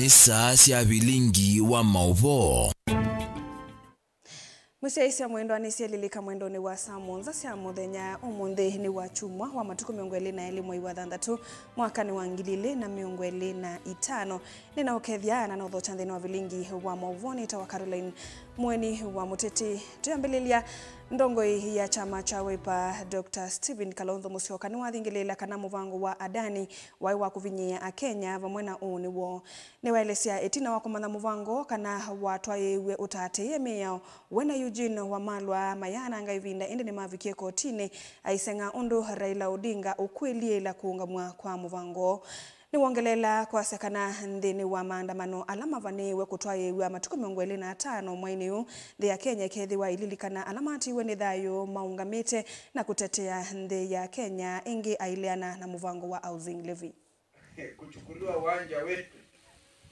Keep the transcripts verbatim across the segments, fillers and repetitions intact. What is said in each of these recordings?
Saa sya vilingi wa maũvoo. Mũsyaĩĩsya mwendwa, nĩsyelilika mwendonĩ wa saa mũonza sya mũthenya. Ũmũnthĩ nĩ wa kyumwa wa matukũ mĩongo ĩlĩ na elĩ, mwei wa thanthatũ, mwakanĩ wa ngili ilĩ na mĩongo ĩlĩ na itano. Nĩnaũkethya na naũthokya nthĩnĩ wa vilingi wa maũvoo. Nĩtawa Caroline Mweni wa Mũteti. Twĩambĩlĩlya, ndongoi ya kyama kya Wiper, Doctor Stephen Kalonzo Musyoka, nĩwathingĩlĩĩla kana mũvango wa Adani waĩ wa kũvinyĩĩa Akenya vamwe na ũũnĩ woo. Nĩwaelesya ĩtina wa kũmanya mũvango kana watwaĩĩw'e ũtaatĩĩe mĩao, we na Eugene Wamalwa mayaananga ĩvinda, ĩndĩ nĩmavikie kotinĩ aiseng'a ũndũ Raila Odinga ũkwĩliĩla kũũngamw'a kwa mũvango ũũ. Nĩwongeleela kwasya kana nthĩnĩ wa maandamano ala mavanĩĩwe kũtwaĩĩw'a matukũ mĩongo ĩlĩ na atano mwainĩ ũũ, nthĩ ya Kenya ĩkeethĩwa ĩlilikana ala matiiwe nĩ thayũ maũngamĩte na kũtetea nthĩ ya Kenya, ĩngĩ aileana na mũvango wa housing levy. Kuchukuliwa uwanja wetu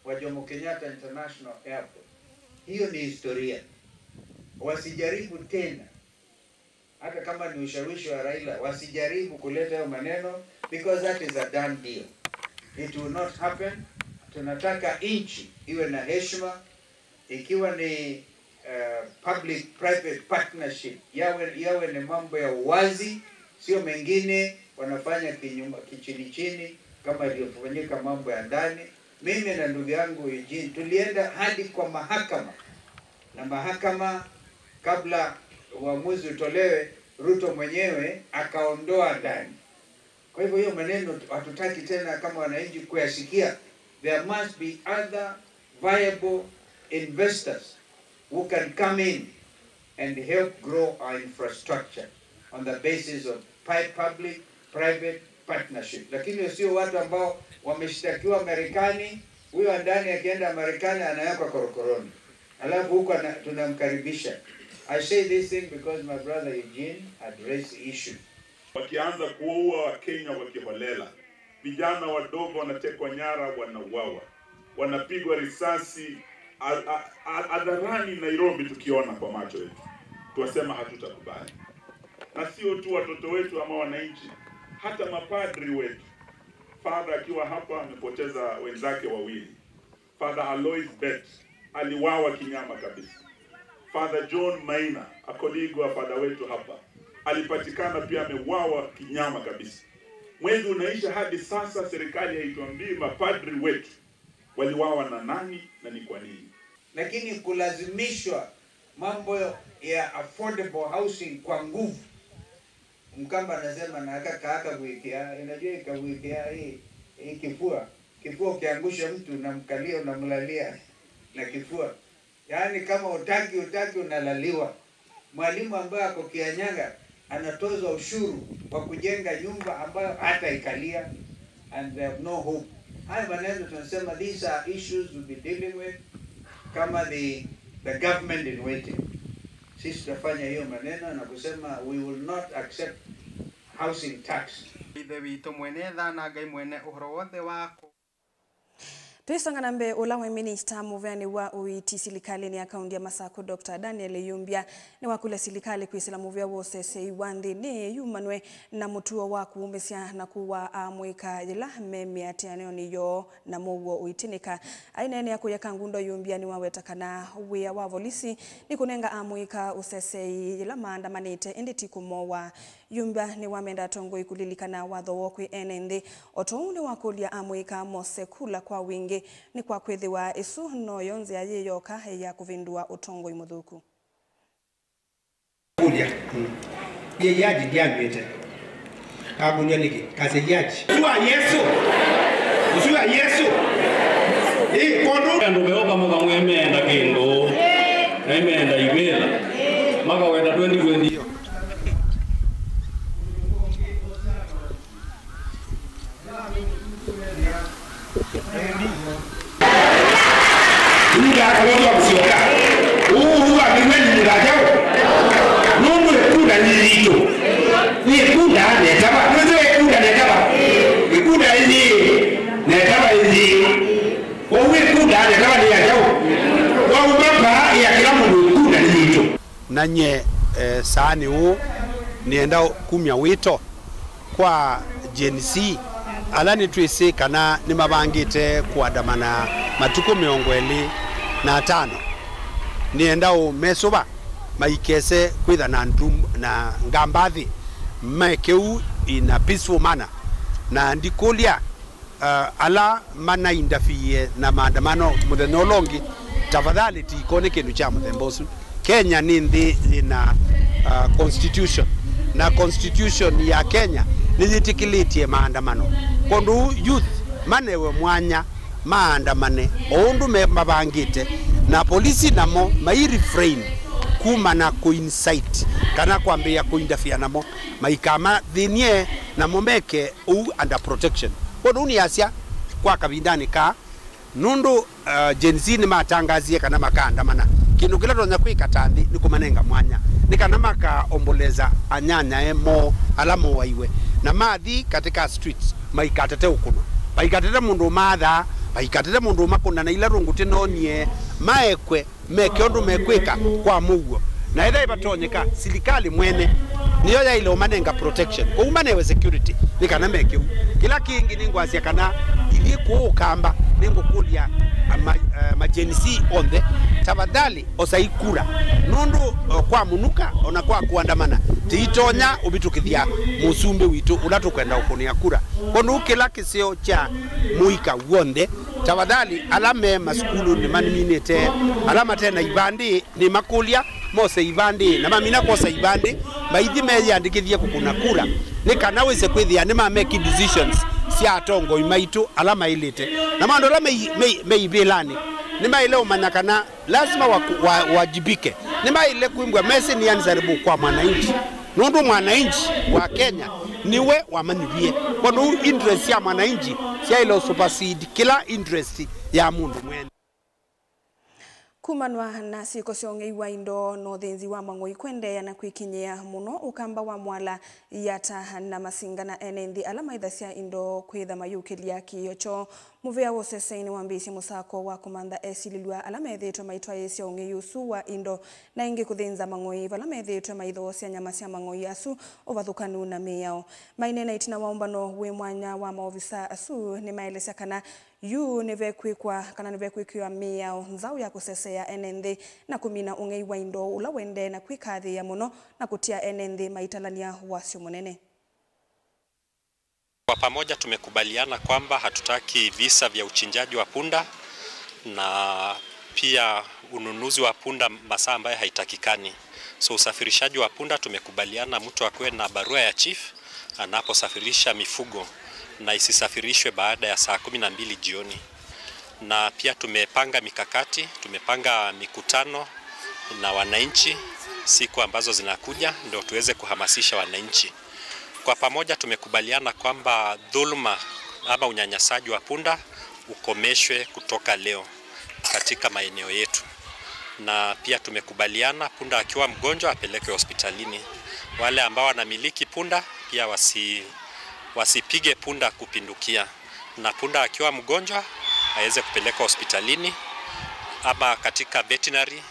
wa Jomo Kenyatta International Airport, hiyo ni historia. Wasijaribu tena, hata kama ni ushawishi wa Raila, wasijaribu kuleta hayo maneno, because that is a done deal. It will not happen. Tunataka nchi iwe na heshima, ikiwa ni eh, public private partnership, yawe, yawe ni mambo ya uwazi, sio mengine wanafanya kinyuma, kichini chini kama iliyofanyika mambo ya ndani. Mimi na ndugu yangu Eugene tulienda hadi kwa mahakama, na mahakama, kabla uamuzi utolewe, Ruto mwenyewe akaondoa ndani. Kwa hivyo hiyo maneno hatutaki tena kama wananchi kuyasikia. There must be other viable investors who can come in and help grow our infrastructure on the basis of pi-, public private partnership. Lakini sio watu ambao wameshtakiwa Marekani, huyo wa ndani akienda Marekani anawekwa korokoroni. Alafu huko ana-, tunamkaribisha. I say this thing because my brother Eugene had raised the issue. Wakianza kuwaua Wakenya wa kiholela, vijana wadogo wanatekwa nyara, wanauawa, wanapigwa risasi a-, a-, a-, hadharani Nairobi, tukiona kwa macho yetu, tuwasema hatutakubali. Na sio tu watoto wetu ama wananchi, hata mapadri wetu. Father akiwa hapa amepoteza wenzake wawili. Father Alois Bett aliwawa kinyama kabisa. Father John Maina, a colleague wa father wetu hapa, alipatikana pia amewawa kinyama kabisa. Mwezi unaisha, hadi sasa serikali haituambii mapadri wetu waliwawa na nani na ni kwa nini. Lakini kulazimishwa mambo ya affordable housing kwa nguvu. Mkamba anasema, na aka kaaka kuikia, unajua ikakuikia hii, hii kifua. Kifua ukiangusha mtu unamkalia, unamlalia na kifua. Yaani kama utaki, utaki unalaliwa. Mwalimu ambaye ako Kianyaga anatozwa ushuru wa kujenga nyumba ambayo hata ikalia and they have no hope. Haya maneno tunasema these are issues we'll be dealing with kama the, the government in waiting. Sisi tutafanya hiyo maneno na kusema we will not accept housing tax. Ithe witũ mwene tha na Ngai mwene ũhoro wothe wako. Twĩsonga na mbee, ũla waĩ minista mũveanĩ wa ũiiti silikalĩnĩ ya kaunti ya Masakũ, Doctor Daniel Yumbia, nĩwakũlya silikalĩ kwĩsĩla mũvea wa ũseseĩ wa nthĩnĩ yumanwe na mũtuo wa kũũmĩsya na kũaa amũika yĩla me mĩatĩanĩonĩ yoo na mũuo ũitĩnĩka. Aineenea kũya Kangundo, Yumbia nĩwaweta kana wĩa wa volisi nĩ kũnenga amũika ũseseĩ yĩla maandamanĩte, ĩndĩ ti kũmowa. Yumbia nĩwamenda atongoi kũlilikana watho woo kwĩ ene nthĩ. O ta ũu nĩwakũlya amũika mose kula kwa wingĩ, nĩ kwa kwĩthĩwa ĩsu noyo nzĩa yĩ yoka ya kũvĩndũa ũtongoi mũthũku. Kũlya, mm, yĩ yaji ndyanyw'ĩte. Akũlya nĩkĩ? Kasya yaji. Ũsu wa Yesũ. Ũsu wa Yesũ. Ĩ, kondũ. Andũ meũka makamwĩa meenda kĩndũ, na imeenda ivĩla, makaweta twenty twenty. Nĩngakolwa twa kũsyoka. Ũu wamĩw'e nĩ mũthajaũ. Nũndũ ĩkunda nĩ yitũ. Nĩ ĩkunda anetava. Nũndũ ĩkunda netava. Ĩkunda ĩyĩ. Netava ĩyĩ. Kwoou ĩkunda anetava nĩ ya kyaũ? Wauma vaa ya kĩla mũndũ ĩkunda nĩ yitũ. Na nyie, eh, saanĩ ũũ nĩenda kumya wĩto kwa Gen Z, Ala nĩtwĩsĩ kana nĩmavangĩte kũandamana matukũ mĩongo ĩlĩ na atano, nĩenda ũmesũva maikese kwĩtha na ndu na ngambathi, meke ũu in a peaceful manner. Na ndikũlya, uh, ala manaindafiie na maandamano mũthenya ũla ũngĩ, tafadhali tiikone kĩndũ kya mũthemba ũsu. Kenya nĩ nthĩ yĩna, uh, constitution, na constitution ya Kenya nĩyĩtĩkĩlĩtye maandamano. Kwondũ ũu youth manewe mwanya maandamane o ũndũ me mavangĩte, na polisi namo mai refrain kuma na kũ incite kana kwambĩĩa kũ interfere namo, maikamathĩny'e, namo meke ũu under protection. Kwondũ ũu nĩasya kwa kavindanĩ kaa, nũndũ, uh, Gen Z nĩmatangasie kana makaandamana, kĩndũ kĩla tonya kwĩka ta nthĩ nĩ kũmanenga mwanya nĩ kana makaomboleza anyanyae moo ala moaiwe, na mathi katika streets maikatate ũkũnwa, maikatate mũndũ ũmaathaa, maikatate mũndũ ũmakũna na ila rũngũ tĩnonie, maekwe, meke ũndũ mekwĩka kwa mũuo. Na ethĩwa ivatonyeka, silikalĩ mwene nĩyo yaĩle ũmanenga protection, kũu manewe security nĩ kana meke ũu. Kĩla kĩngĩ nĩngwasya kana ithyĩ kũũ Ũkamba nĩngũkũlya ama, eh, ma Gen Z onthe, tafadhali osai kura, nũndũ, eh, kwa mũnuka ona kwa kũandamana tĩitonya ũvĩtũkĩthya mũsumbĩ witũ ũla tũkwenda ũkũnĩa kura. Kwondũ kĩla kĩseo kya mũika w'onthe, tafadhali ala me masukulunĩ nĩmaminĩte, ala mate na ivandĩ nĩmakũlya mose ivandĩ, na mamina kwosa ivandĩ, maithi meyĩandĩkĩthye kũkũna kura, nĩ kana wĩse kwĩthĩa nĩmameki decisions sya atongoi maitũ ala maĩlĩte. Namo andũ ala mei, mei, mei vĩlanĩ nĩmaĩle ũmanya kana lazima wa, wa, wajibike. Nĩmaĩle kwĩmbwa mese nĩ answerable kwa mwananchi, nũndũ mwananchi wa Kenya nĩwe wamanyuvie. Kwondũ interest sya mwananchi syaĩle ũsupersede kĩla interest ya mũndũ mwene. Kumanwa na syĩko sya ũng'ei wa indo na ũthĩnzi wa mang'oi kwendeea na kwĩkinyĩa mũno Ũkamba wa Mwala, Yata na Masinga na ene nthĩ ala maĩthasya indo kwĩtha mayũkĩlya kĩĩo kyoo. Mũvĩa wa ũseseĩ nĩwambĩĩsye mũsako wa kũmantha esilĩlw'a ala methĩĩtwe maitwaĩĩsya ũng'ei ũsu wa indo na ĩngĩ kũthĩnza mang'oi vala methĩĩtwe maithoosya nyama sya mang'oi asu ũvathũkanu na mĩao. Maineena ĩtina wa ũmbano wĩ mwanya wa maovisa asu, nĩmaelesya kana yu nĩvekwĩkwa kana nĩvekwĩkĩwa mĩao nzaũ ya kũseseea ene nthĩ na kũmina ũng'ei wa indo ũla ũendee na kwĩkathĩĩa mũno na kũtia ene nthĩ maitalany'a wasyo mũnene. Kwa pamoja tumekubaliana kwamba hatutaki visa vya uchinjaji wa punda na pia ununuzi wa punda masaa ambayo haitakikani. So usafirishaji wa punda tumekubaliana mtu akuwe na barua ya chief anaposafirisha mifugo na isisafirishwe baada ya saa kumi na mbili jioni. Na pia tumepanga mikakati, tumepanga mikutano na wananchi siku ambazo zinakuja ndio tuweze kuhamasisha wananchi. Kwa pamoja tumekubaliana kwamba dhuluma ama unyanyasaji wa punda ukomeshwe kutoka leo katika maeneo yetu. Na pia tumekubaliana punda akiwa mgonjwa apelekwe hospitalini. Wale ambao wanamiliki punda pia wasi, wasipige punda kupindukia. Na punda akiwa mgonjwa aweze kupelekwa hospitalini ama katika veterinary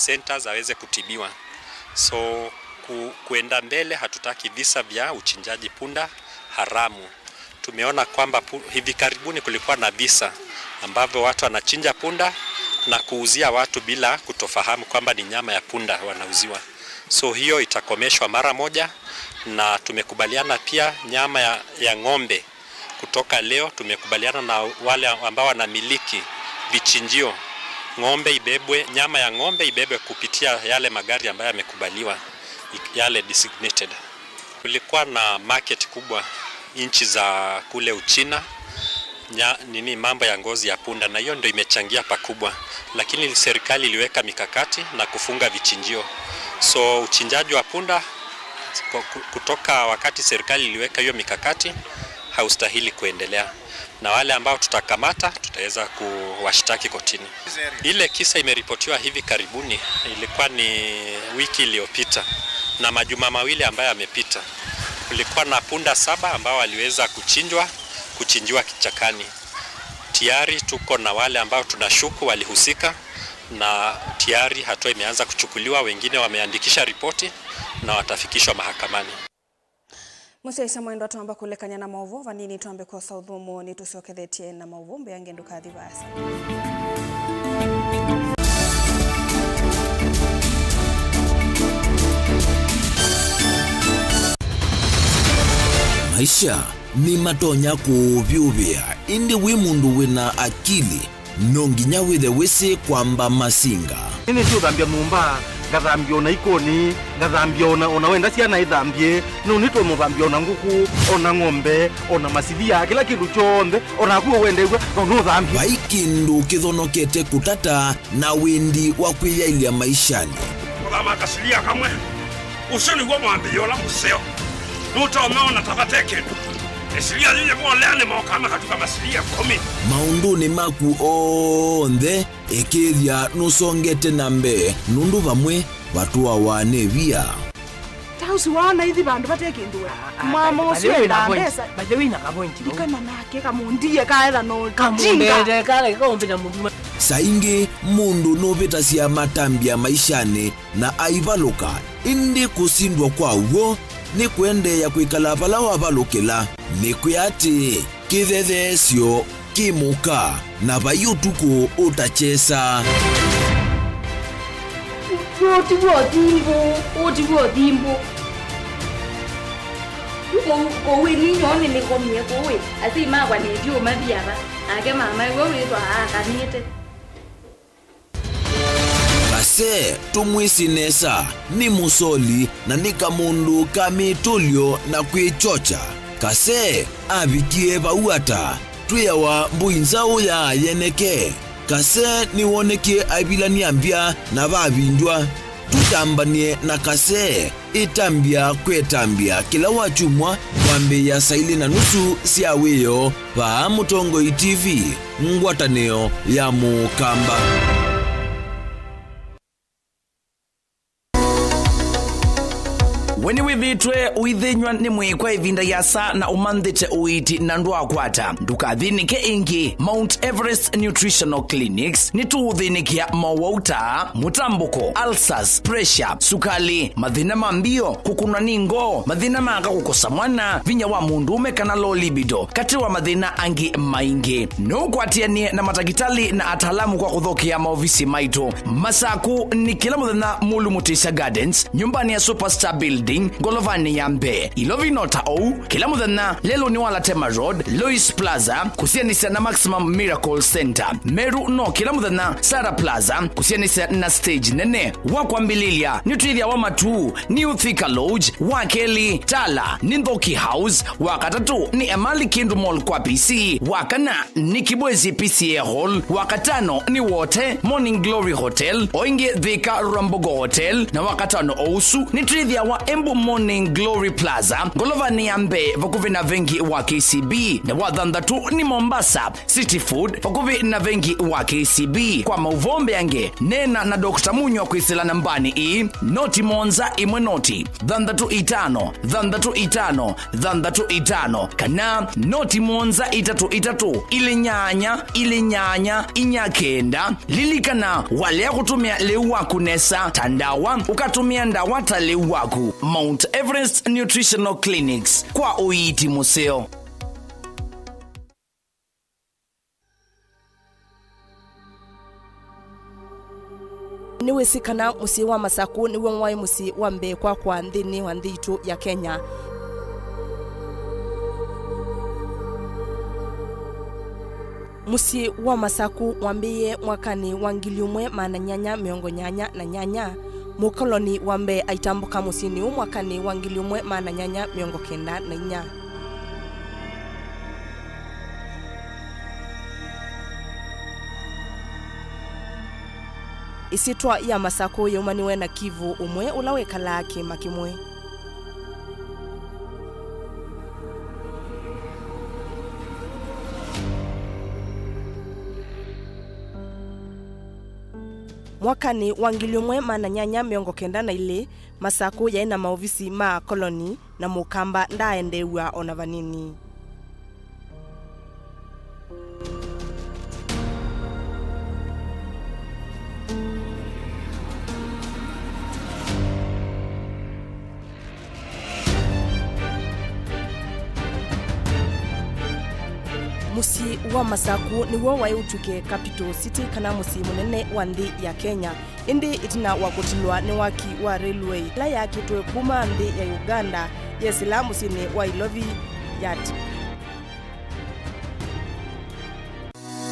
centers aweze kutibiwa. So ku, kuenda mbele hatutaki visa vya uchinjaji punda haramu. Tumeona kwamba pu, hivi karibuni kulikuwa na visa ambavyo watu wanachinja punda na kuuzia watu bila kutofahamu kwamba ni nyama ya punda wanauziwa. So hiyo itakomeshwa mara moja, na tumekubaliana pia nyama ya, ya ng'ombe kutoka leo tumekubaliana na wale ambao wanamiliki vichinjio, ng'ombe ibebwe, nyama ya ng'ombe ibebwe kupitia yale magari ambayo yamekubaliwa, yale designated. Kulikuwa na market kubwa nchi za kule Uchina, nya, nini, mambo ya ngozi ya punda, na hiyo ndio imechangia pakubwa, lakini serikali iliweka mikakati na kufunga vichinjio. So uchinjaji wa punda ku, ku, kutoka wakati serikali iliweka hiyo mikakati haustahili kuendelea, na wale ambao tutakamata tutaweza kuwashtaki kotini. Ile kisa imeripotiwa hivi karibuni ilikuwa ni wiki iliyopita na majuma mawili ambayo yamepita, kulikuwa na punda saba ambao waliweza kuchinjwa, kuchinjiwa kichakani. Tayari tuko na wale ambao tunashuku walihusika na tayari hatua imeanza kuchukuliwa, wengine wameandikisha ripoti na watafikishwa mahakamani. Mũsyaĩĩsya mwendwa, twamba kũlekany'a na maũvoo vanini, twambe kwosa ũthũmũo, nĩtũsyokethetye na maũvoo mbeange, ndũkathi vaasa. Maisha nĩmatonya kũũvyũvĩa, ĩndĩ wĩ mũndũ wĩ na akili, no nginya wĩthe wĩsĩ kwamba masinga. Nĩnĩsĩ ũthambya nyũmba, ngathambya ona ikoni, ngathambya ona, ona wenda syana ithambye, no nĩtwe mũthambya ona ngũkũ, ona ng'ombe, ona masilia, kĩla kĩndũ kyonthe, ona naku wendew'a, no nũthambye. Vai kĩndũ kĩthonokete kũtata na wendi wa kwĩyaĩlya maishanĩ. Kũthama kasilia kamwe. Ũsu nĩw'o mwambĩlĩo ũla mũseo. Nũtonya ona ta vate kĩndũ. Ĩsilia yĩyĩ volea nĩmokaa makatuka masilia ĩkũmi. Maũndũnĩ maku onthe, ĩkĩĩthya nũsongete na mbee, nũndũ vamwe vatũawa nĩ via. Ta ũsu waona ithi vandũ vate kĩndũ we. Ah, ah, mama by the ũsu way, wĩna endaa point. Mbesa. By the way, na ka point vau. Ndikana nake kamũndie kaetha no kamũndete kala kaũmbĩta mũndũ. Saa ingĩ mũndũ nũvĩtasya matambya maishanĩ na aivalũka, ĩndĩ kũsindwa kwa w'o nĩ kũendeea kwĩkala vala wavalũkĩla. Nĩkwĩa atĩ kĩthetheesyo kĩ mũka, na vai ũtukũ ũtakyesa. Ũũ ti w'o thimbũ, ũũ ti w'o thimbũ. Kũu, kũu ĩ ninyoo nĩnĩkomie kũu ĩ, asyai makwa nĩtyo mathi ava, nake mama ĩwe wĩthwa aakanĩte. Kasee, tũmwĩsĩ nesa, nĩ mũsoli na nĩ kamũndũ ka mĩtũlyo na kwĩkyokya. Kasee avikie vau ata? Twĩawa mbũi nzaũ ya yeneke. Kasee nĩwonekie aivilany'a mbya na vavindw'a. Tũtambany'e na Kasee. Ĩtambya kwetambya kĩla wakyumwa kwambĩĩa saa ilĩ na nusu sya wĩoo vaa Mũtongoi T V, ngwatanĩo ya Mũkamba. We nĩwĩthĩĩtwe ũithĩnyw'a nĩ mwĩĩ kwa ĩvinda yasa na ũmanthĩte ũiiti na ndwakwata? Ndũkathĩnĩke ĩngĩ. Mount Everest Nutritional Clinics nĩtũũthĩnĩkĩa mowau ta mũtambũko, ulcers, pressure, sukali, mathĩna ma mbio, kũkũnwa nĩ ngoo, mathĩna ma aka kũkosa mwana, vinya wa mũndũũme kana low libido, katĩ wa mathĩna angĩ maingĩ. No ũkwatĩanĩe na matakĩtalĩ na ataalamu kwa kũthokea maovisi maitũ. Masaku nĩ kĩla mũthenya Mulu Mutisya Gardens, nyũmbanĩ ya Superstar Building, ngolovanĩ ya mbee. Ilovi no ta ũu, kĩla mũthenya lelũnĩ wa Latema Road, Lois Plaza, kũsianĩsya na Maximum Miracle Center. Meru no kĩla mũthenya Sara Plaza, kũsianĩsya na stage nene. Wa kwambĩlĩlya, nĩtwĩthĩawa Matuu, New Thika Lodge, wa kelĩ, Tala, nĩ Nthoki House, wa katatũ, nĩ Emali Kindu Mall kwa P C, wa kana, nĩ Kibwezi P C A Hall, wa katano, nĩ Wote, Morning Glory Hotel, o ĩngĩ Thika Rwambogo Hotel, na wa katano o ũsu, nĩtwĩthĩawa Embu Morning Glory Plaza, ngolovanĩ ya mbee, vakuvĩ na vengi wa K C B, na wa thanthatũ, nĩ Mombasa, City Food, vakuvĩ na vengi wa K C B. Kwa maũvoo mbeange, neena na Doctor Munywa kwĩsĩla nambanĩ ĩĩ, noti mũonza ĩmwe noti, thanthatũ itano, thanthatũ itano, thanthatũ itano, kana noti mũonza itatũ itatũ, ilĩ nyanya, ilĩ nyanya, inya kenda. Lilikana, walea kũtũmĩa lĩu waku nesa ta ndawa, ũkatũmĩa ndawa ta lĩu waku. Mount Everest Nutritional Clinics, kwa ũiiti mũseo. Nĩwĩsĩ kana mũsyĩ wa Masakũ nĩw'o waĩ mũsyĩ wa mbee kwakwa nthĩnĩ wa nthĩ itũ ya Kenya. Mũsyĩ wa Masakũ wambĩĩe mwakanĩ wa ngili ũmwe maana nyanya mĩongo nyanya na nyanya. Mũkoloni wa mbee aitambũka mũsyĩnĩ ũũ mwakanĩ wa ngili ũmwe maana nyanya mĩongo kenda na inya. Ĩsyĩtwa ya Masakũ yaumaniwe na Kivu ũmwe ũla wekalaa kĩĩma kĩmwe. Mwakanĩ wa ngili ũmwe maana nyanya mĩongo kenda na ilĩ, Masakũ yaĩ na maovisi ma akoloni, na Mũkamba ndaaendeew'a o na vanini. Wa Masaku nĩw'o waĩ ũtw'ĩke capital city kana mũsyĩ mũnene wa nthĩ ya Kenya. Ĩndĩ ĩtina wa kũtilwa nĩ waki wa railway ĩla yakĩtwe kuma nthĩ ya Uganda yesĩla mũsyĩnĩ wa Ilovi yati.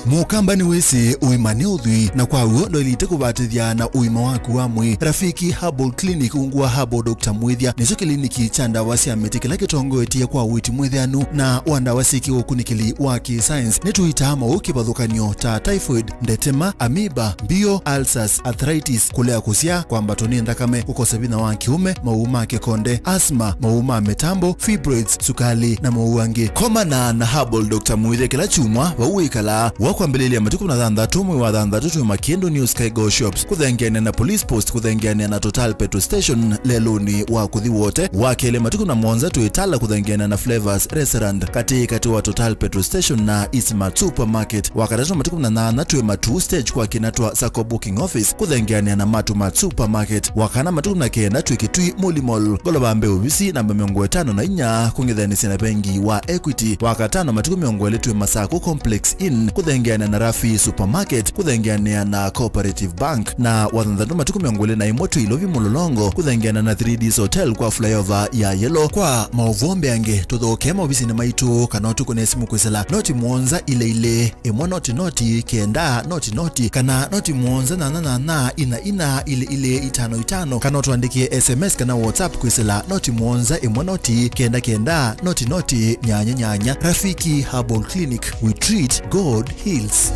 Mũkamba nĩwĩsĩ ũima nĩ ũthwii, na kwa w'o ndwaĩlĩte kũvatĩthya na ũima waku wa mwĩĩ. Rafiki Herbal Clinic ungu wa Herbal Doctor Mwĩthya nĩkyo kĩliniki kya ndawa sya mĩtĩ kĩla kĩtongoetye kwa ũiiti mwĩthĩanu na wa ndawa syĩ kĩũkunĩkĩli wa kĩ-science. Nĩtũitaa maũũ kĩvathũkany'o ta typhoid, ndetema, amoeba, mbio, ulcers, arthritis, kũlea kũsyaa, kwambatwa nĩ nthakame, kũkosa vinya wa kĩũme, maũũ ma kĩkonde, asthma, maũũ ma mĩtambo, fibroids, sukali, na maũũ angĩ. Komana na Herbal Doctor Mwĩthya kĩla kyumwa vau wĩkalaa. Wa kwambĩlĩlya matukũ na thanthatũ mwei wa thanthatũ twĩ Makindu New Sky Go Shops kũthengeanĩa na Police Post kũthengeanĩa na Total Petrol Station lelũnĩ wa kũthi Wote. Wa kelĩ matukũ na mũonza twĩ Tala kũthengeanĩa na Flavors Restaurant katĩ katĩ wa Total Petrol Station na Eastmart Supermarket. Wa katatũ matukũ na nyanya twĩ Matuu Stage kwa kĩna twa Sacco Booking Office kũthengeanĩa na Matumat Supermarket. Wa kana matukũ na kenda twĩ Kitui Muli Mall, ngolova mbee ovisi namba mĩongo ĩtano na inya kũng'ethanĩsya na vengi wa Equity. Wa katano matukũ mĩongo ĩlĩ twĩ Masaku Complex Inn kũthengeanĩa na Rafi Supermarket kũthengeanĩa na Cooperative Bank. Na wa thanthatũ matukũ mĩongo ĩlĩ na ĩmwe twĩ Ilovi Mũlolongo kũthengeanĩa na three Ds Hotel kwa flyover ya Yellow. Kwa maũvoo mbeange tũthokee maovisinĩ maitũ kana ũtũkũne simũ kwĩsĩla noti mũonza ilĩ ilĩ ĩmwe noti noti kenda noti noti kana noti mũonza nyanya nyanya ina ina ilĩ ilĩ itano itano, kana ũtũandĩkĩe S M S kana WhatsApp kwĩsĩla noti mũonza ĩmwe noti kenda kenda noti noti nyanya nyanya. Rafiki Herbal Clinic, we treat, God heals.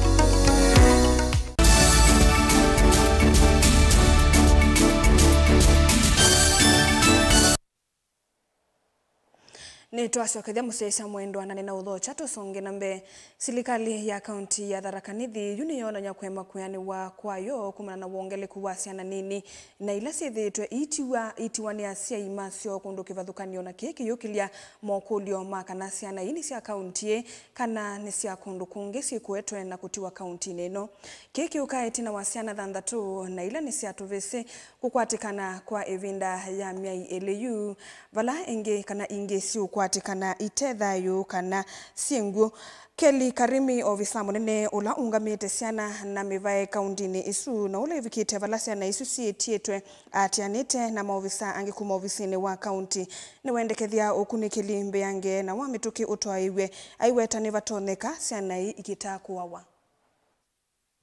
Nĩtwasyokethya mũsyaĩĩsya mwendwa na nĩnaũthokya tũsonge na mbee. Silikalĩ ya kaunti ya Tharaka Nithi yu nĩyonany'a kũema kwĩanĩwa kwayo kumana na wongeleku wa syana nini na ila syĩthĩĩtwe iitiwa, iitiwa nĩ asyai masyo kũndũ kĩvathũkany'o, na kĩĩ kĩyũkĩlya mokũlyo ma kana syana ii nĩ sya kaunti ĩĩ kana nĩ sya kũndũ kũngĩ syĩkũetwe na kũtiwa kauntinĩ ĩno. Kĩĩ kĩũkaa ĩtina wa syana thanthatũ na ila nĩ sya tũvĩsĩ kũkwatĩkana kwa ĩvinda ya myei ĩlĩ yu, vala ĩngĩ kana ingĩ siũkwatĩkana ite thayũ kana syĩ ngw'ũ. Kelly Karimi, ovisa mũnene ũla ũngamĩte syana na mĩvae kauntinĩ ĩsu, na ũla ĩvikĩte vala syana isu syĩtiĩtwe aatĩanĩte na maovisa angĩ kuma ovisinĩ wa kaunti, nĩwendekethya ũkunĩkĩli mbeange na wa mĩtũkĩ ũtwaĩw'e, aiweta nĩvatonyeka syana ii ikĩtaa kũawa.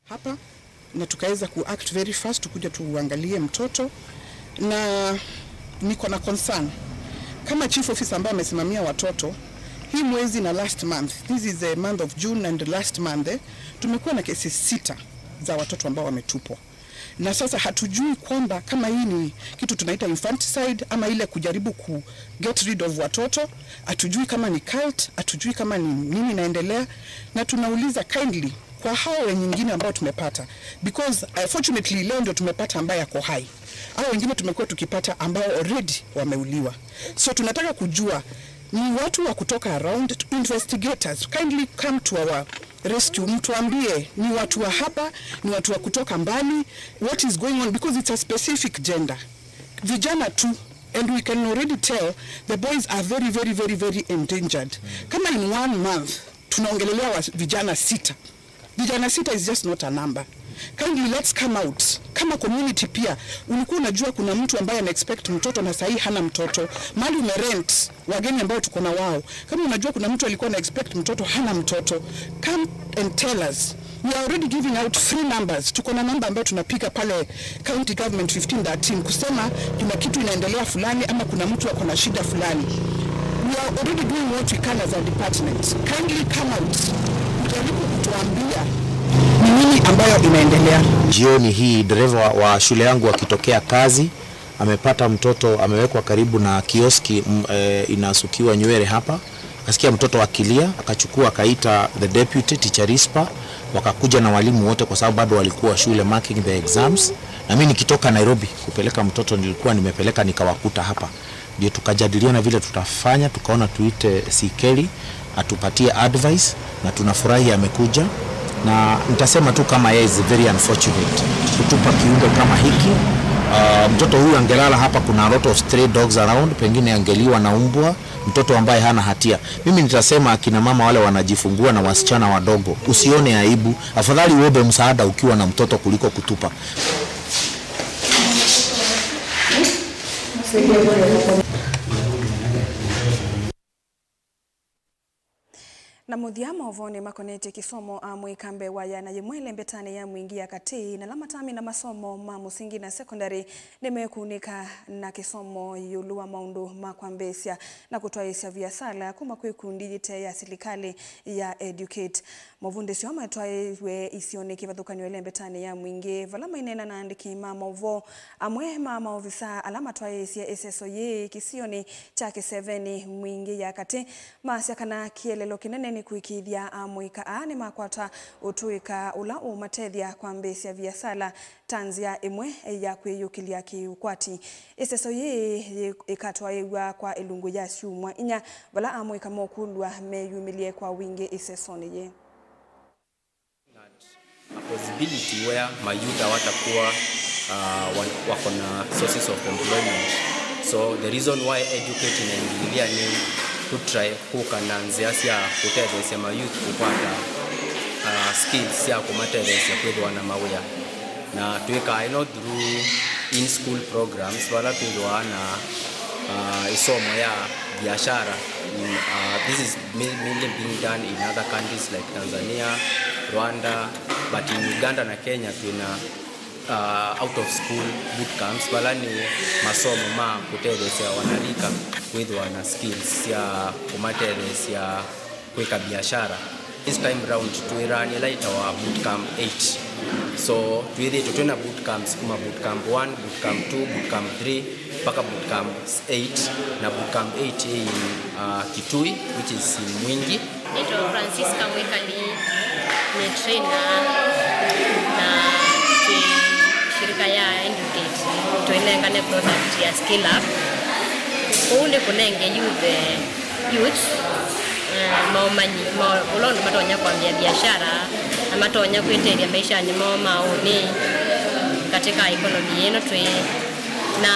Hapa na tukaweza ku act very fast, tukuja tuangalie mtoto, na niko na concern kama chief officer ambaye amesimamia watoto. Hii mwezi na last month, this is the month of June and last month, eh, tumekuwa na kesi sita za watoto ambao wametupwa, na sasa hatujui kwamba kama hii ni kitu tunaita infanticide ama ile kujaribu ku get rid of watoto. Hatujui kama ni cult, hatujui kama ni nini inaendelea, na tunauliza kindly kwa hao wengine ambao tumepata, because uh, fortunately leo ndio tumepata ambaye ako hai. Hao wengine tumekuwa tukipata ambao already wameuliwa. So tunataka kujua ni watu wa kutoka around, investigators, kindly come to our rescue, mtuambie ni watu wa hapa, ni watu wa kutoka mbali, what is going on, because it's a specific gender, vijana tu, and we can already tell the boys are very, very, very, very endangered. Kama in one month tunaongelelea wa vijana sita, vijana sita is just not a number. Kindly let's come out kama community pia. Ulikuwa unajua kuna mtu ambaye ana expect mtoto na sahii hana mtoto, mali umerent wageni ambao tuko na wao. Kama unajua kuna mtu alikuwa ana expect mtoto hana mtoto, come and tell us. We are already giving out free numbers. Tuko na namba ambayo tunapiga pale County Government fifteen thirteen kusema kuna kitu inaendelea fulani ama kuna mtu ako na shida fulani. We are already doing what we can as a department. Kindly come out, ujaribu kutuambia ni nini ambayo inaendelea. Jioni hii dereva wa shule yangu akitokea kazi, amepata mtoto amewekwa karibu na kioski, m-, eh, inasukiwa nywele hapa. Akasikia mtoto akilia, akachukua, akaita the deputy teacher Rispa, wakakuja na walimu wote kwa sababu bado walikuwa shule marking the exams. Na mimi nikitoka Nairobi kupeleka mtoto, nilikuwa nimepeleka, nikawakuta hapa. Ndio tukajadiliana vile tutafanya, tukaona tuite Sikeli atupatie advice, na tunafurahi amekuja. Na nitasema tu kama yeye is very unfortunate kutupa kiumbe kama hiki. Ah, mtoto huyu angelala hapa, kuna a lot of stray dogs around, pengine angeliwa na umbwa, Mtoto ambaye hana hatia. Mimi nitasema akina mama wale wanajifungua na wasichana wadogo, usione aibu. Afadhali uombe msaada ukiwa na mtoto kuliko kutupa. Na mũthya maũvoonĩ makonetye kĩsomo, amũika mbee wa ĩana yĩmwe ĩlembetanĩ ya Mwingĩ ya katĩ na ala matamina masomo ma mũsingi na sekondalĩ nĩmekunĩka na kĩsomo ĩũlũ wa maũndũ ma kwambĩĩsya na kũtwaĩĩsya viasala kuma kwĩ ikundi yĩte ya silikalĩ ya Educate. Mavundĩsyo aa matwaĩwe isionĩ kĩvathũkany'o ĩlembetanĩ ya Mwingĩ, vala maineena na aandĩki ma maũvoo amwe ma maovisaa ala matwaĩĩsye ĩseso yĩĩ kĩsionĩ kya Kĩseveni Mwingĩ ya katĩ, maasya kana kĩeleelo kĩnene nĩ kũĩkĩĩthya amũika aa nĩmakwata ũtũĩka ũla ũũmatethya kwambĩĩsya viasala ta nzĩa ĩmwe ya kwĩyũkĩlya kĩ-ũkwati. Ĩseso yĩĩ yĩ-, ĩkatwaĩĩw'a kwa ĩlungu ya syumwa inya, vala amũika mokũlw'a meyumĩlye kwa wingĩ ĩsesonĩ yĩĩ. A possibility where mayouth hawatakuwa, uh, wa-, wako na sources of employment. So the reason why Educate inaingililia ni kutry kũka na nzĩa sya kũtetheesya mayouth kũkwata, uh, skills sya kũmatetheesya kwĩthĩwa na mawĩa. Na twĩkaa ĩno through in-school programs, vala twĩthĩwa na, uh, ĩsomo ya biashara. In, uh, this is ma-, mainly being done in other countries like Tanzania, Rwanda, but in Uganda na Kenya twĩna, uh, out of school boot camps, vala nĩ masomo ma kũtetheesya wanarika kwĩthĩwa na skills sya kũmatetheesya kwĩka biashara. This time round twĩraanĩa ĩla ĩtawa boot camp eight. So twĩthĩĩtwe twĩna boot camps kuma boot camp one, boot camp two, boot camp three, mpaka boot camp eight, na boot camp eight ĩ in, uh, Kitui, which is in Mwingi. Nĩtawa Francisca Mwikali, nĩ trainer na twĩ shirika ya Educate, tũinengane product ya Scale Up. Kũu nĩ kũnenge youth, eh, youth, eh, maũmanyi ma ũla ũndũ matonya kwambĩa biashara na matonya kwĩtethya maishanĩ moo ma ũnĩ katika economy ĩno twĩ. Na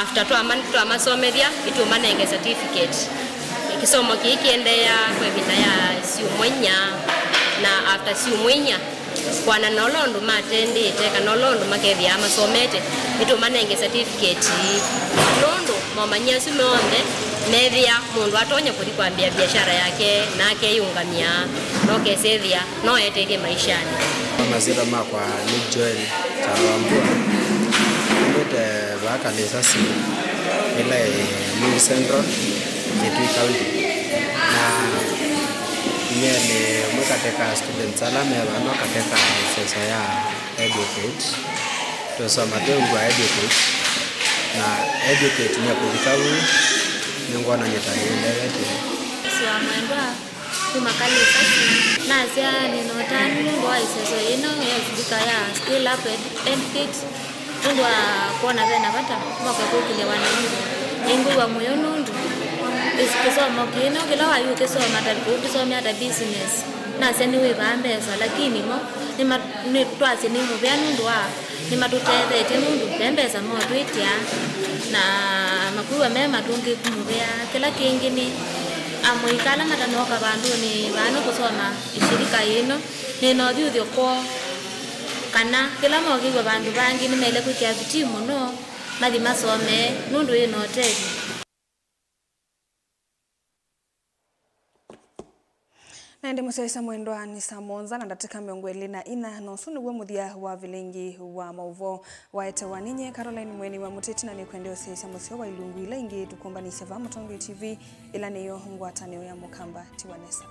after twama-, twamasomethya, ĩtũmanenge certificate. Kĩsomo kĩĩ kĩendeea kwa ĩvinda ya syumwa inya, na after syumwa inya, kwana na ũla ũndũ matendĩte kana ũla ũndũ makethĩaa masomete, nĩtũmanenge certificate ii. Nũndũ momanyĩ asu monthe methĩa mũndũ atonya kũthi kwambĩa biashara yake na akeyĩũngamya na ũkesethĩa no etethye maishanĩ. Masyĩtwa makwa nĩ Joel Kyalo Wambua. Nũmĩte vaa Kalĩsasi, ĩla ĩ Mwingi Central, Kitui County. Na nyie nĩ ũmwe katĩ ka students ala me vano katĩ ka ĩseso ya Educate. Tũsoma twĩ ungu wa Educate, na Educate nĩ kũvika vu, nĩngwonany'a ta ĩndewetye. Sua Mwendwa, kuma Kalĩsasi. Nasya nĩna ũtanu nũndũ wa ĩseso yĩno ya sirika ya Scale Up Ed-, Educate, nũndũ wa kwona vena vata moke kũkĩlya wananchi. Nĩngwĩw'a mũyo nũndũ ĩs-, kĩsomo kĩno kĩla wayũ kĩsoma ta kũu kĩsomea ta business. Nasya nĩwĩvaa mbesa, lakini mo nĩma-, nĩ-, twasye nĩ mũvea nũndũ wa nĩmatũtetheetye nũndũ ve mbesa motwĩtya na makwĩw'a me matũngĩku mũvea. Kĩla kĩngĩ nĩ amũika ala matanoka vandũnĩ vano kũsoma ĩshirika yĩno, nĩ na ũthyũthyo kwoo kana kĩla mokĩw'a vandũ vangĩ nĩmaĩle kwĩkĩa vitii mũno mathi masomee nũndũ yĩ na ũtethyo. Na ĩndĩ mũsyaĩĩsya mwendwa, nĩ saa mũonza na ndatĩka mĩongo ĩlĩ na inya, na ũsu nĩw'o mũthya wa vilingi wa maũvoo waetewa ninyie Caroline Mweni wa Mũteti, na nĩkwendea ũsyaĩĩsya mũseo wa ilungu ila ingĩ tũkũmbanĩsye vaa Mũtongoi T V, ĩla nĩyo ngwatanĩo ya Mũkamba. Tiwa nesa.